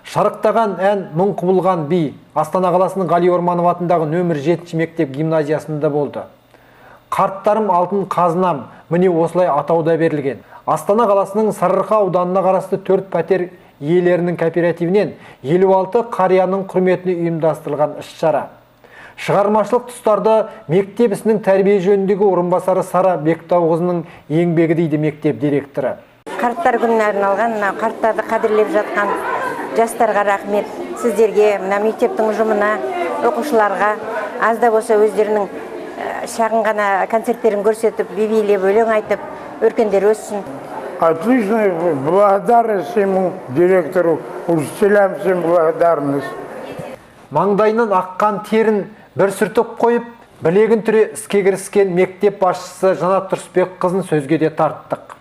Шарықтаған ән, мың құбылған би Астана қаласының Ғали Орманов атындағы нөмір 7 мектеп гимназиясында болды. Қарттарым алтын қазынам, міне осылай атауда берілген. Астана қаласының Сарыарқа ауданына қарасты 4 пәтер иелерінің кооперативінен 56 қарияның құрметіне ұйымдастырылған іс-шара. Шығармашылық тұстарды мектеп ісінің тәрбие жөніндегі орынбасары Сара Бектауқызының еңбегі дейді мектеп директоры. Қарттар күніне арналған, мына қарттарды қадірлеп жатқан жастарға рахмет. Сіздерге, мына мектептің ұжымына, оқушыларға аз да болса өздерінің шағын ғана концерттерін көрсетіп, би билеп, өлең айтып, өркендері өссін. Отличная благодарность ему, директору, учителям всем благодарность. Маңдайынан аққан терін бір сүртіп қойып, білегін түре іске кіріскен мектеп басшысы Жанат Тұрысбек қызын сөзге де тарттық.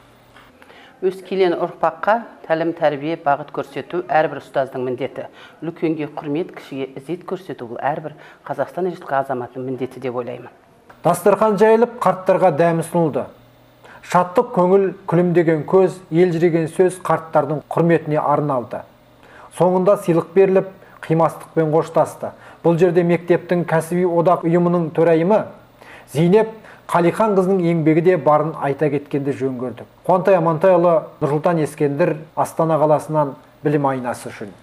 Өскелең ұрпаққа тәлім тәрбие бағыт көрсету әрбір ұстаздың міндеті. Үлкенге құрмет, кішіге ізет көрсету бұл әрбір Қазақстан Республикасы азаматының міндеті деп ойлаймын. Дастархан жайылып, қарттарға дәм ұсынылды. Шаттық көңіл, күлімдеген көз, елжіреген сөз қарттардың құрметіне арналды. Соңында сыйлық беріліп, қимастықпен қоштасты. Бұл жерде мектептің кәсіби одақ ұйымының төрайымы Зейнеп Қалихан қызының еңбегі де барын айта кеткенді жөн көрдік. Қуантай Амантайұлы, Нұрсұлтан Ескендір, Астана қаласынан Білім айнасы үшін.